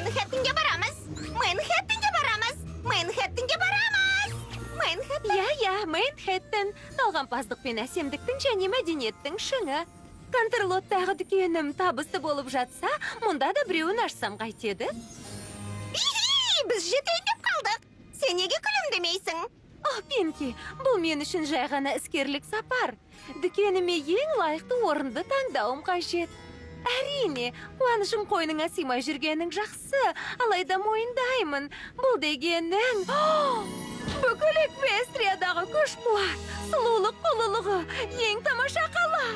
Мэнхэттенге барамыз. Мэнхэттенге барамыз. Мэнхэттенге барамыз. Мэнхэттен. Иә, иә, Мэнхэттен. Талғампаздық пен әсемдіктің және мәдениеттің шыңы. Кантерлоттағы дүкенім табысты болып жатса, мұнда да біреуін ашсам қайтеді. Біз жетейін деп қалдық. Сен неге күлімдемейсің? О, Пинки, бұл мен үшін жай ғана іскерлік сапар. Дүкеніме ең лайықты орынды таңдауым қажет. Әрине, қуанышым қойныңа сыймай жүргенің жақсы, алайда мойындаймын. Бұл дегенің... Бүкіл Эквестриядағы күш-қуат, сұлулық құлылығы, ең тамаша қала.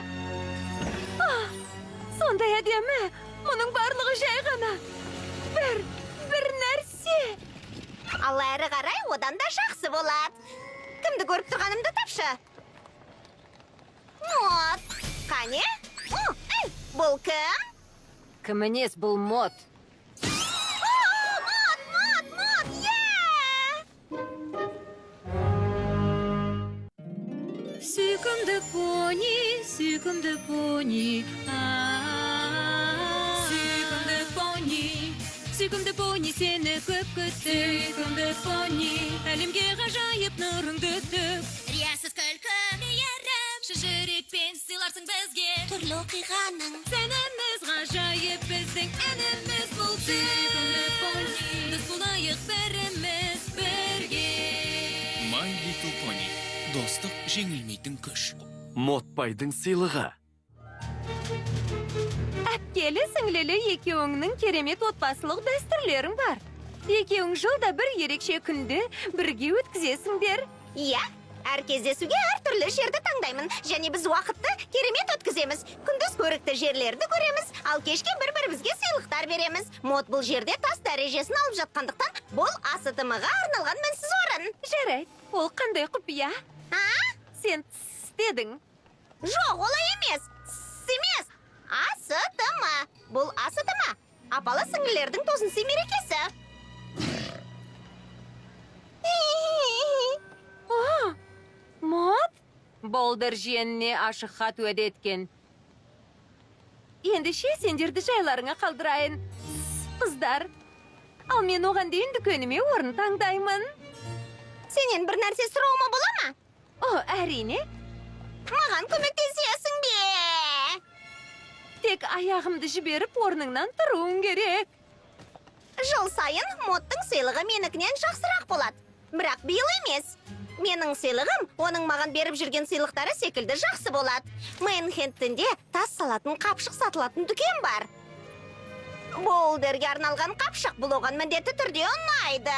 Сондай әдемі, мұның барлығы жай ғана бір нәрсе. Ал әрі қарай одан да жақсы болады. Кімді көріп тұрғанымды тапшы. Мод. Қане? О, әй, бұл кім? Кім емес, бұл Мод. Мод, Мод, Мод, е! Сүйкімді пони, сүйкімді пони, сүйкімді пони, сүйкімді пони, сені көп күтті. Сүйкімді пони, әлемге ғажайып нұрыңды төк. Риясыз күлкі, мейірім, шын жүрекпен сыйларсың бізге. Түрлі оқиғаның Сәніміз ғажайып, біздің әніміз бұл. Сүйкімді пони, дос болайық біріміз бірге. My Little Pony. Достық жеңілмейтін күш. Мотбайдың сыйлығы. Әпкелі сіңлілі екеуіңнің керемет отбасылық дәстүрлерің бар. Екеуің жылда бір ерекше күнді бірге өткізесіңдер. Иә, әр кездесуге әртүрлі жерді таңдаймын. Және біз уақытты керемет өткіземіз. Күндіз көрікті жерлерді көреміз, ал кешке бір-бірімізге сыйлықтар береміз. Мод бұл жерде тас дәрежесін алып жатқандықтан, бұл АСТМ-ға арналған мінсіз орын. Жарайды, ол қандай құпия? А? Сен тс дедің. Жоқ, олай емес. Тс емес. АСТМ. Бұл АСТМ. Апалы сіңлілердің тосын сый мерекесі. О, Мод? Болдыр жиеніне ашық хат уәде еткен. Ендеше сендерді жайларыңа қалдырайын. Қыздар. Ал мен оған дейін дүкеніме орын таңдаймын. Сенен бір нәрсе сұрауыма бола ма? О, әрине. Маған көмектесесің бе? Тек аяғымды жіберіп орныңнан тұруың керек. Жыл сайын Модтың сыйлығы менікінен жақсырақ болады. Бірақ биыл емес. Менің сыйлығым оның маған беріп жүрген сыйлықтары секілді жақсы болады. Мэнхэттенде тас салатын қапшық сатылатын дүкен бар. Болдерге арналған қапшық, бұл оған міндетті түрде ұнайды.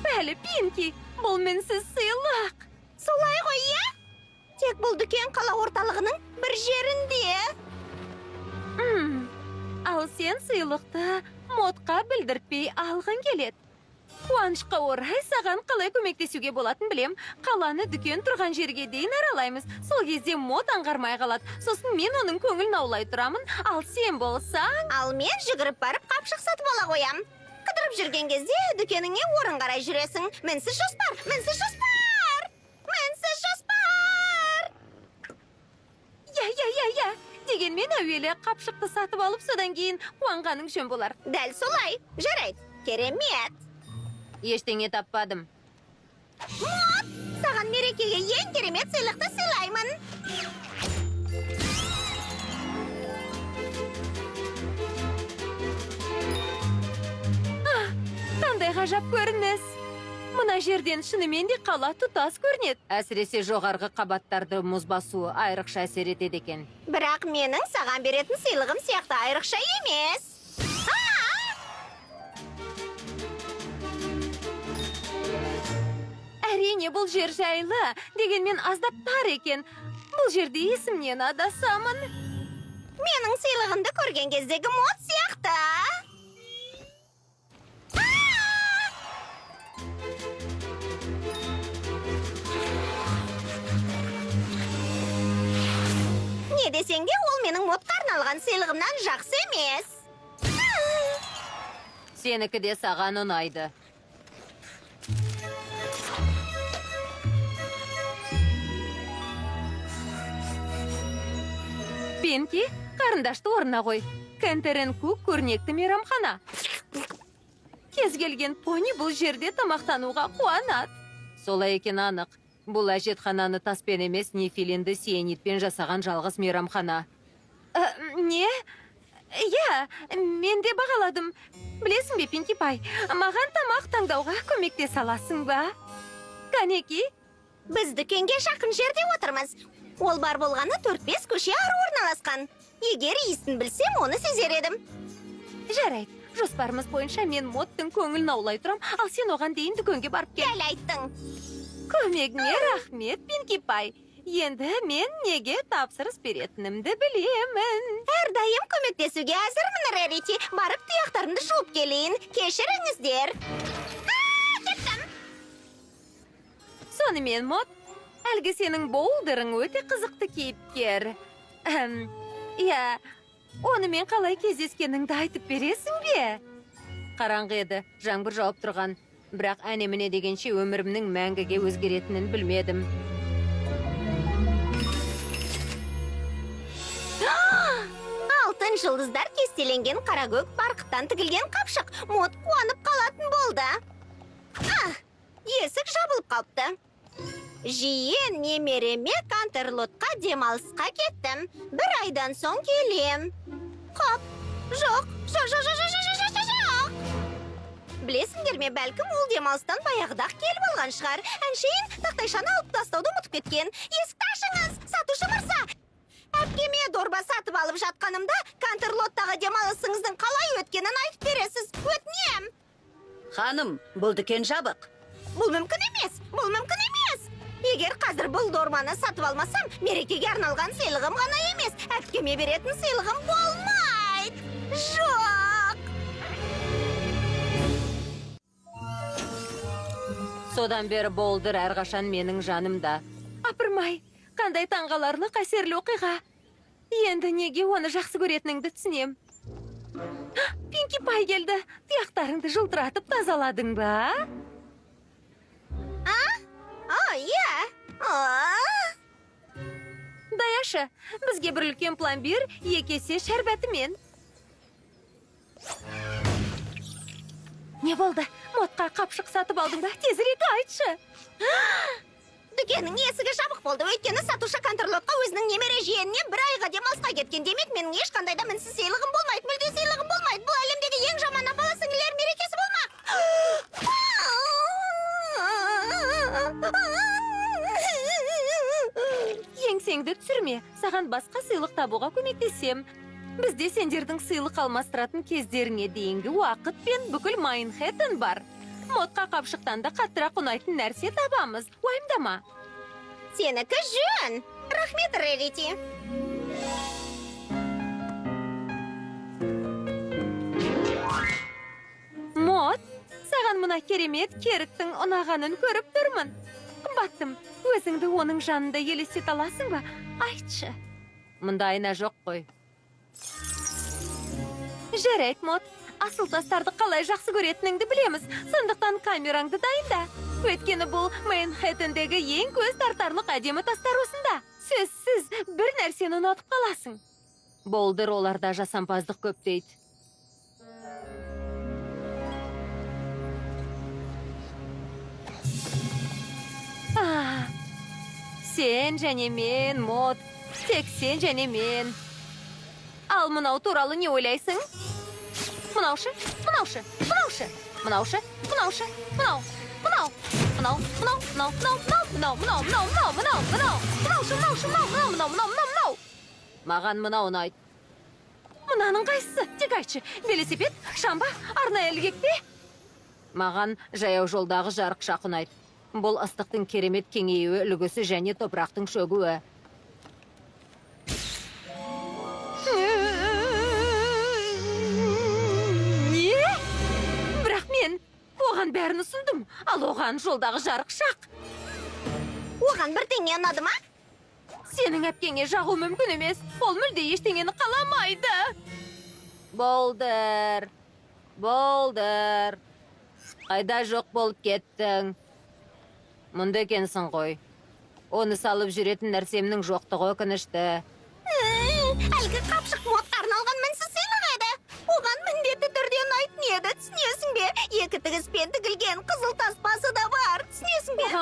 Бәлі, Пинки, бұл мінсіз сыйлық. Солай ғой, иә? Тек бұл дүкен қала орталығының бір жерінде. Ал сен сыйлықты Модқа білдіртпей алғың келеді. Қуанышқа орай саған қалай көмектесуге болатын білем. Қаланы дүкен тұрған жерге дейін аралаймыз. Сол кезде Мод аңғармай қалады. Сосын мен оның көңілін аулай тұрамын. Ал сен болсаң... Ал мен жүгіріп барып қапшық сатып ала қоям. Қыдырып жүрген кезде дүкеніңе орын қарай жүресің. Мінсіз жоспар, мінсіз жоспар! Мінсіз жоспар! Я, я, я, я. Дегенмен әуелі қапшықты сатып алып, содан кейін қуанғаның жөн болар. Дәл солай. Жарайды. Керемет. Ештеңе таппадым. Мод, саған мерекеге ең керемет сыйлықты сыйлаймын. Қандай ғажап көрініс. Мына жерден шынымен де қала тұтас көрінеді. Әсіресе жоғарғы қабаттарды мұз басуы айрықша әсер етеді екен. Бірақ менің саған беретін сыйлығым сияқты айрықша емес. Әрине, бұл жер жайлы, дегенмен аздап тар екен. Бұл жерде есімнен адасамын. Менің сыйлығымды көрген кездегі Мод сияқты. Не десең де, ол менің Модқа арналған сыйлығымнан жақсы емес. Сенікі де саған ұнайды. Пинки, қарындашты орнына қой. Кентерен Кук көрнекті мейрамхана. Кез келген пони бұл жерде тамақтануға қуанады. Солай екен анық. Бұл әжетхананы таспен емес, нефилинді сианидпен жасаған жалғыз мейрамхана. Не? Иә, мен де бағаладым. Білесің бе, Пинки Пай, маған тамақ таңдауға көмектесе аласың ба? Кәнеки? Біз дүкенге жақын жерде отырмыз. Ол бар болғаны 4-5 көше ары орналасқан. Егер иісін білсем, оны сезер едім. Жарайды. Жоспарымыз бойынша мен Моттың көңілін аулай тұрам, ал сен оған дейін дүкенге барып кел. Дәл айттың. Көмегіңе рахмет, Пинки Пай. Енді мен неге тапсырыс беретінімді білемін. Әрдайым көмектесуге әзірмін, Рарити. Барып тұяқтарымды жуып келейін. Кешіріңіздер. Кеттім. Сонымен, Мот, әлгі сенің Болдерің өте қызықты кейіпкер. Иә, онымен қалай кездескеніңді айтып бересің бе? Қараңғы еді, жаңбыр жауып тұрған. Бірақ әне-міне дегенше өмірімнің мәңгіге өзгеретінін білмедім. Алтын жұлдыздар кестеленген қаракөк барқыттан тігілген қапшық. Мот қуанып қалатын болды. Есік жабылып қалыпты. Жиен немереме Кантерлотқа демалысқа кеттім. Бір айдан соң келем. Қап, жоқ, жоқ, жоқ, жоқ, жоқ, жоқ, жоқ, жоқ. Білесіңдер ме, бәлкім ол демалыстан баяғыда-ақ келіп алған шығар. Әншейін тақтайшаны алып тастауды ұмытып кеткен. Есікті ашыңыз, сатушы мырза. Әпкеме дорба сатып алып жатқанымда Кантерлоттағы демалысыңыздың қалай өткенін айтып бересіз. Өтінем. Ханым, бұл дүкен жабық. Бұл мүмкін емес, бұл мүмкін емес. Егер қазір бұл дорбаны сатып алмасам, мерекеге арналған сыйлығым ғана емес, әпкеме беретін сыйлығым болмайды. Жоқ. Содан бері Болдер әрқашан менің жанымда. Апырмай, қандай таңғаларлық әсерлі оқиға. Енді неге оны жақсы көретініңді түсінем. Пинки Пай келді. Тұяқтарыңды жылтыратып тазаладың ба? Иә. Даяшы, бізге бір үлкен пломбир, 2 есе шәрбәтімен. Не болды? Мотқа қапшық сатып алдың ба? Тезірек айтшы. Дүкеннің есігі жабық болды. Өйткені сатушы Кантерлотқа өзінің немере жиеніне бір айға демалысқа кеткен. Демек, менің ешқандай да мінсіз сыйлығым болмайды. Мүлде сыйлығым болмайды. Бұл әлемдегі ең жаман апалы сіңлілер мерекесі болмақ. Еңсеңді түсірме. Саған басқа сыйлық табуға көмектесем. Бізде сендердің сыйлық алмастыратын кездеріңе дейінгі уақыт пен бүкіл Майнхэттен бар. Мотқа қапшықтан да қаттырақ ұнайтын нәрсе табамыз. Уайымдама. Сенікі жөн. Рахмет, Рарити. Мот, саған мына керемет керіктің ұнағанын көріп тұрмын. Қымбаттым, өзіңді оның жанында елестете аласың ба? Айтшы. Мұнда айна жоқ қой. Жарайды, Мот. Асыл тастарды қалай жақсы көретініңді білеміз. Сондықтан камераңды дайында. Өйткені бұл Мейнхэттендегі ең көз тартарлық әдемі тастар осында. Сөзсіз бір нәрсені ұнатып қаласың. Болдер оларда жасампаздық көп дейді. Сен және мен, Мот. Тек сен және мен. Ал мынау туралы не ойлайсың? Мынаушы, мынаушы, мынаушы, мынаушы, мынаушы, мынау, мынау, мынау, мынау, мынау, мынау, мынау, мынау, мынау, мынау, мынау, мынау, мынаушы, мынаушы, мынау, мынау, мынау, мынау, мынау, мынау. Маған мынау ұнайды. Мынаның қайсысы? Тек айтшы, велосипед, шамба, арнайы ілгек пе? Маған жаяу жолдағы жарықшақ ұнайды. Бұл ыстықтың керемет кеңеюі үлгісі және топырақтың шөгуі. Не? Бірақ мен оған бәрін ұсындым, ал оған жолдағы жарықшақ. Оған бірдеңе ұнады ма? Сенің әпкеңе жағу мүмкін емес. Ол мүлде ештеңені қаламайды. Болдер, Болдер. Қайда жоқ болып кеттің? Мұнда екенсің ғой. Оны салып жүретін нәрсемнің жоқтығы өкінішті. Әлгі қапшық Мотқа арналған мінсіз сыйлық еді. Оған міндетті түрде ұнайтын еді, түсінесің бе? 2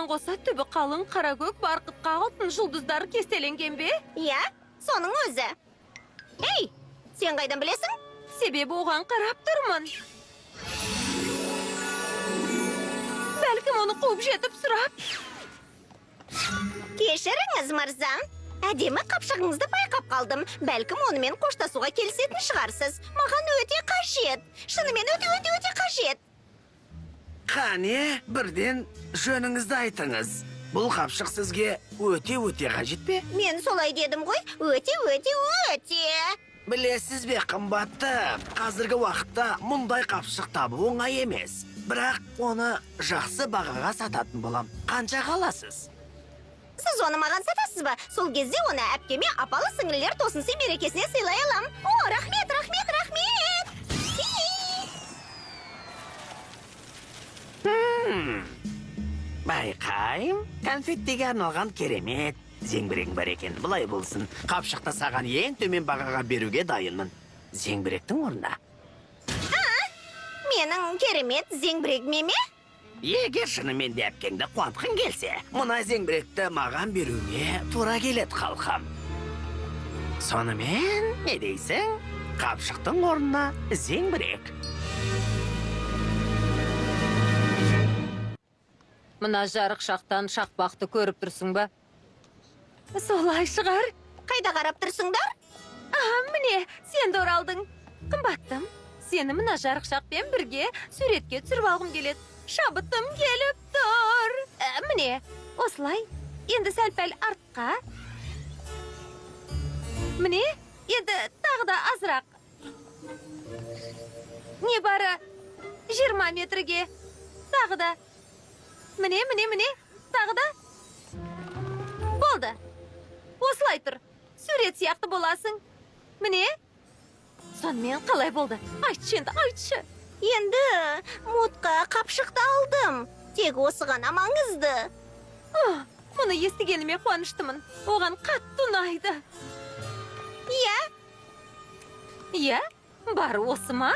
Оған қоса түбі қалың қаракөк барқытқа алтын жұлдыздар кестеленген бе? Иә, соның өзі. Ей, сен қайдан білесің? Себебі оған қарап тұрмын. Бәлкім оны қуып жетіп сұрап. Кешіріңіз, мырза. Әдемі қапшығыңызды байқап қалдым. Бәлкім онымен қоштасуға келісетін шығарсыз. Маған өте қажет. Шынымен өте қажет. Қане, бірден жөніңізді айтыңыз. Бұл қапшық сізге өте-өте қажет пе? Мен солай дедім ғой. Өте-өте-өте. Білесіз бе, қымбатты, қазіргі уақытта мұндай қапшық табу оңай емес. Бірақ оны жақсы бағаға сататын болам. Қаншаға аласыз? Сіз оны маған сатасыз ба? Сол кезде оны әпкеме апалы сіңлілер тосын сый мерекесіне сыйлай алам. О, рахмет, рахмет, рахмет! Байқайым, конфеттеге арналған керемет зеңбірегің бар екен. Былай болсын, қапшықты саған ең төмен бағаға беруге дайынмын. Зеңбіректің орнына. Менің керемет зеңбірегім ме? Егер шынымен де әпкеңді қуантқың келсе, мына зеңбіректі маған беруге тура келеді, қалқам. Сонымен, не дейсің? Қапшықтың орнына зеңбірек. Мына жарық шақтан шақпақты көріп тұрсың ба? Солай шығар. Қайда қарап тұрсыңдар? Міне, сен де оралдың. Қымбаттым, сені мына жарық шақпен бірге суретке түсіріп алғым келеді. Шабытым келіп тұр. Міне, осылай. Енді сәл-пәл артқа. Міне, енді тағы да азырақ. Не бары 20 метрге. Тағы да. Міне, міне, міне, тағы да. Болды. Осылай тұр. Сурет сияқты боласың. Міне. Сонымен қалай болды? Айтшы енді, айтшы. Енді Модқа қапшықты алдым. Тек осы ғана маңызды. Мұны естігеніме қуаныштымын. Оған қатты ұнайды. Иә. Иә? Бар осы ма?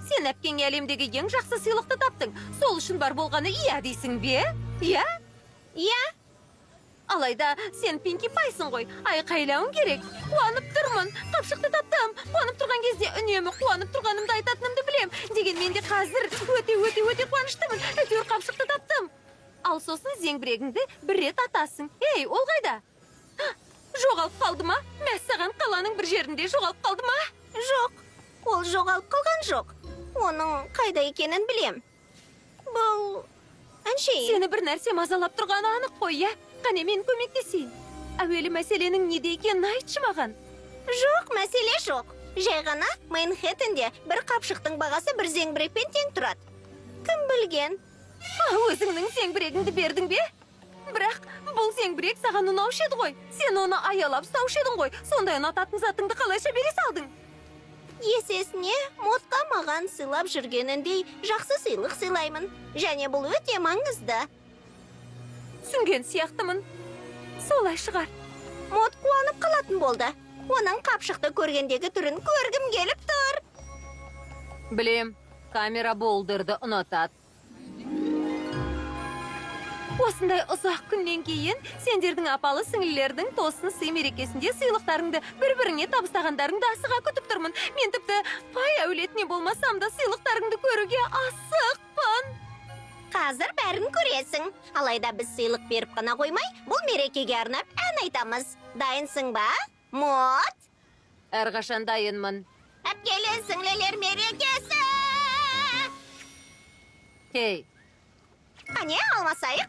Сен әпкеңе әлемдегі ең жақсы сыйлықты таптың. Сол үшін бар болғаны иә дейсің бе? Иә? Иә. Алайда сен Пинки Пайсың ғой. Айқайлауың керек. Қуанып тұрмын. Қапшықты таптым. Қуанып тұрған кезде үнемі қуанып тұрғанымды айтатынымды білем. Дегенмен де қазір өте-өте-өте қуаныштымын. Әйтеуір қапшықты таптым. Ал сосын зеңбірегіңді бір рет атасың. Ей, ол қайда? Жоғалып қалды ма? Мәссаған, қаланың бір жерінде жоғалып қалды ма? Жоқ, ол жоғалып қалған жоқ. Оның қайда екенін білем. Бұл әншейін. Сені бір нәрсе мазалап тұрғаны анық қой, иә? Қане, мен көмектесейін. Әуелі мәселенің неде екенін айтшы маған. Жоқ, мәселе жоқ. Жай ғана Мэнхэттенде бір қапшықтың бағасы бір зеңбірекпен тең тұрады. Кім білген? Өзіңнің зеңбірегіңді бердің бе? Бірақ бұл зеңбірек саған ұнаушы еді ғой. Сен оны аялап ұстаушы едің ғой. Сондай ұнататын затыңды қалайша бере салдың? Есесіне Модқа маған сыйлап жүргеніндей жақсы сыйлық сыйлаймын. Және бұл өте маңызды. Түсінген сияқтымын. Солай шығар. Мод қуанып қалатын болды. Оның қапшықты көргендегі түрін көргім келіп тұр. Білем, камера Болдерді ұнатады. Осындай ұзақ күннен кейін сендердің апалы сіңлілердің тосын сый мерекесінде сыйлықтарыңды бір-біріңе табыстағандарыңды асыға күтіп тұрмын. Мен тіпті Пай әулетіне болмасам да сыйлықтарыңды көруге асықпын. Қазір бәрін көресің. Алайда біз сыйлық беріп қана қоймай, бұл мерекеге арнап ән айтамыз. Дайынсың ба, Мод? Әрқашан дайынмын. Әпкелі сіңлілер мерекесі! Хей! Қане, алмасайық.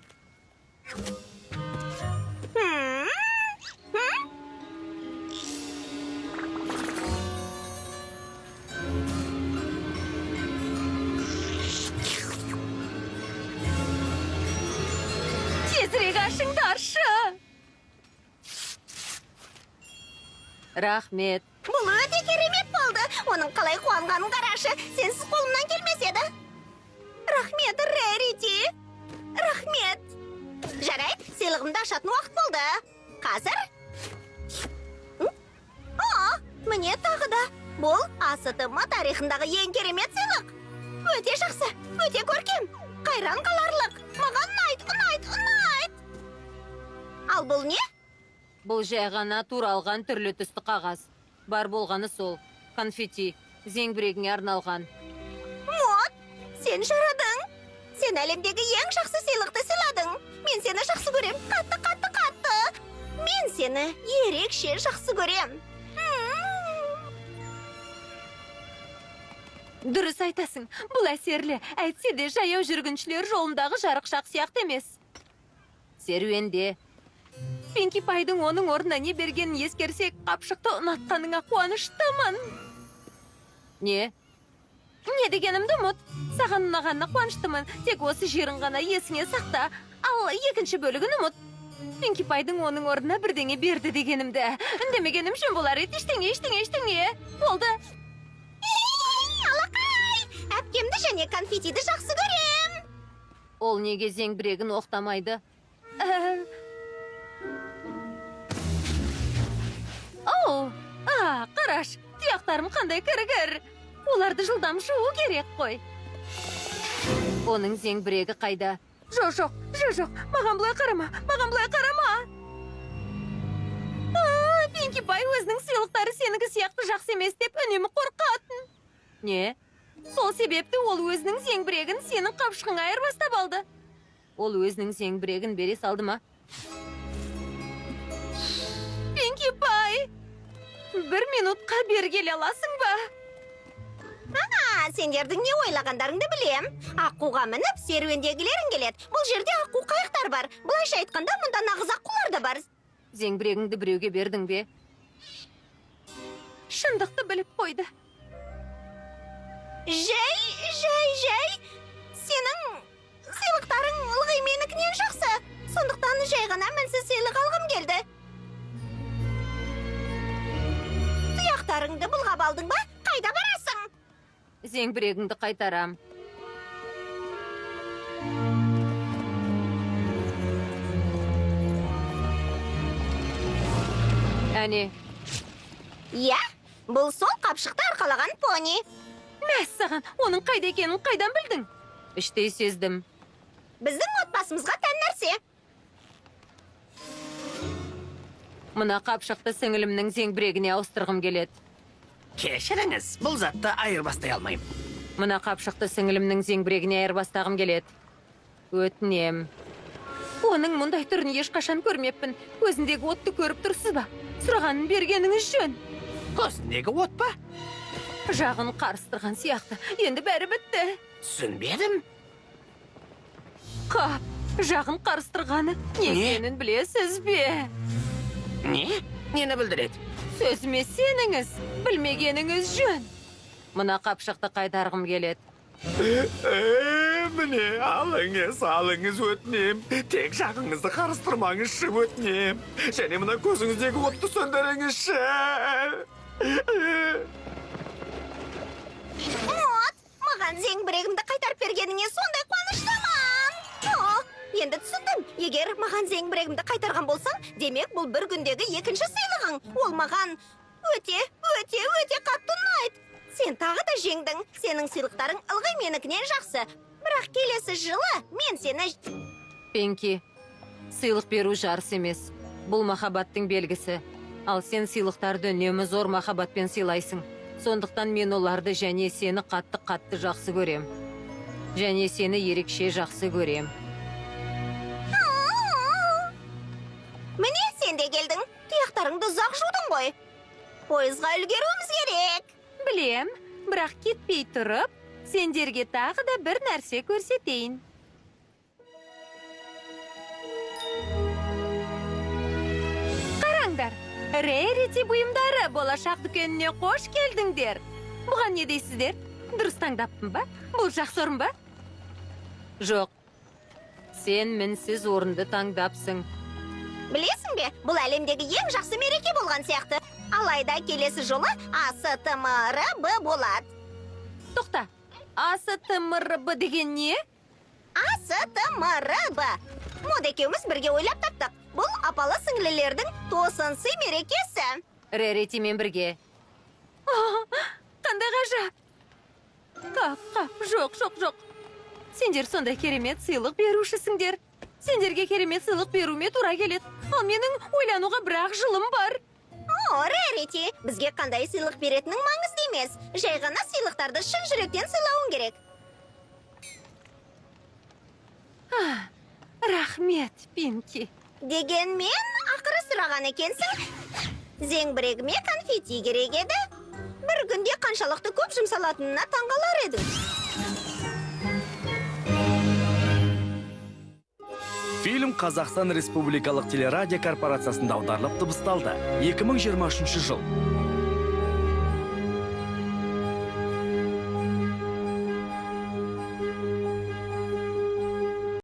Тезірек ашыңдаршы. Рахмет. Бұл өте керемет болды. Оның қалай қуанғанын қарашы. Сенсіз қолымнан келмес еді. Рахмет, Рерити. Рахмет. Жарайды, сыйлығымды ашатын уақыт болды. Қазір. О, міне тағы да. Бұл АСТМ тарихындағы ең керемет сыйлық. Өте жақсы, өте көркем. Қайран қаларлық. Маған ұнайды, ұнайды, ұнайды. Ал бұл не? Бұл жай ғана туралған түрлі түсті қағаз. Бар болғаны сол. Конфетти. Зеңбірегіңе арналған. Мод, сен жарадың. Сен әлемдегі ең жақсы сыйлықты сыйладың. Мен сені жақсы көрем. Қатты, қатты, қатты. Мен сені ерекше жақсы көрем. Дұрыс айтасың. Бұл әсерлі. Әйтсе де жаяу жүргіншілер жолындағы жарықшақ сияқты емес. Серуенде. Пинки Пайдың оның орнына не бергенін ескерсек, қапшықты ұнатқаныңа қуаныштымын. Не? Не дегенімді ұмыт. Саған ұнағанына қуаныштымын. Тек осы жерін ғана есіңе сақта. Ал екінші бөлігін ұмыт. Пинки Пайдың оның орнына бірдеңе берді дегенімді. Үндемегенім жөн болар еді. Ештеңе, ештеңе, ештеңе. Болды. Алақай! Әпкемді және конфеттиді жақсы көрем. Ол неге зеңбірегін оқтамайды? Оу, қараш, тұяқтарым қандай кіргір. Оларды жылдам жуу керек қой. Оның зеңбірегі қайда? Жоқ, жоқ, жоқ, жоқ, маған былай қарама, маған былай қарама. Пинки Пай өзінің сыйлықтары сенікі сияқты жақсы емес деп үнемі қорқатын. Не? Сол себепті ол өзінің зеңбірегін сенің қапшығыңа айырбастап алды. Ол өзінің зеңбірегін бере салды ма? Пинки Пай, бір минутқа бері келе аласың ба? Сендердің не ойлағандарыңды білем. Аққуға мініп, серуендегілерің келеді. Бұл жерде аққу қайықтар бар. Былайша айтқанда, мұнда нағыз аққулар да бар. Зеңбірегіңді біреуге бердің бе? Шындықты біліп қойды. Жай, жай, жай. Сенің сыйлықтарың ылғи менікінен жақсы. Сондықтан жай ғана мінсіз сыйлық алғым келді. Тұяқтарыңды бұлғап алдың ба? Қайда барасың? Зеңбірегіңді қайтарам. Әне. Иә, бұл сол қапшықты арқалаған пони. Мәссаған, оның қайда екенін қайдан білдің? Іштей сездім. Біздің отбасымызға тән нәрсе. Мына қапшықты сіңілімнің зеңбірегіне ауыстырғым келеді. Кешіріңіз, бұл затты айырбастай алмаймын. Мына қапшықты сіңілімнің зеңбірегіне айырбастағым келеді. Өтінем. Оның мұндай түрін ешқашан көрмеппін. Көзіндегі отты көріп тұрсыз ба? Сұрағанын бергеніңіз жөн. Көзіндегі от па? Жағын қарыстырған сияқты. Енді бәрі бітті. Түсінбедім. Қап, жағын қарыстырғаны не екенін білесіз бе? Не? Нені білдіреді? Сөзіме сеніңіз, білмегеніңіз жөн. Мына қапшықты қайтарғым келеді. Міне, алыңыз, алыңыз, өтінем. Тек жағыңызды қарыстырмаңызшы, өтінем. Және мына көзіңіздегі отты сөндіріңізші. Мод, маған зеңбірегімді қайтарып бергеніңе сондай қуаныштымын. Енді түсіндім. Егер маған зеңбірегімді қайтарған болсаң, демек бұл бір күндегі екінші сыйлығың. Ол маған өте, өте, өте қатты ұнайды. Сен тағы да жеңдің. Сенің сыйлықтарың ылғи менікінен жақсы. Бірақ келесі жылы мен сені... Пинки, сыйлық беру жарыс емес. Бұл махаббаттың белгісі. Ал сен сыйлықтарды үнемі зор махаббатпен сыйлайсың. Сондықтан мен оларды және сені қатты-қатты жақсы көрем. Және сені ерекше жақсы көрем. Міне, сен де келдің. Тұяқтарыңды ұзақ жудың ғой. Пойызға үлгеруіміз керек. Білем, бірақ кетпей тұрып, сендерге тағы да бір нәрсе көрсетейін. Қараңдар, Рерити бұйымдары болашақ дүкеніне қош келдіңдер. Бұған не дейсіздер? Дұрыс таңдаппын ба? Бұл жақсы орын ба? Жоқ. Сен мінсіз орынды таңдапсың. Білесің бе, бұл әлемдегі ең жақсы мереке болған сияқты. Алайда келесі жолы А-С-Т-М-Р-Б болады. Тоқта, А-С-Т-М-Р-Б деген не? А-С-Т-М-Р-Б. Мод екеуміз бірге ойлап таптық. Бұл апалы сіңлілердің тосын сый мерекесі. Реритимен бірге. Қандай ғажап! Қап, қап, жоқ, жоқ, жоқ. Сендер сондай керемет сыйлық берушісіңдер. Сендерге керемет сыйлық беруіме тура келеді. Ал менің ойлануға бір-ақ жылым бар. О, Рарити, бізге қандай сыйлық беретінің маңызды емес. Жай ғана сыйлықтарды шын жүректен сыйлауың керек. Рахмет, Пинки. Дегенмен, ақыры сұраған екенсің. Зеңбірегіме конфетти керек еді. Бір күнде қаншалықты көп жұмсалатынына таңғалар едің. Фильм Қазақстан Республикалық телерадио корпорациясында аударылып дыбысталды. 2023 жыл.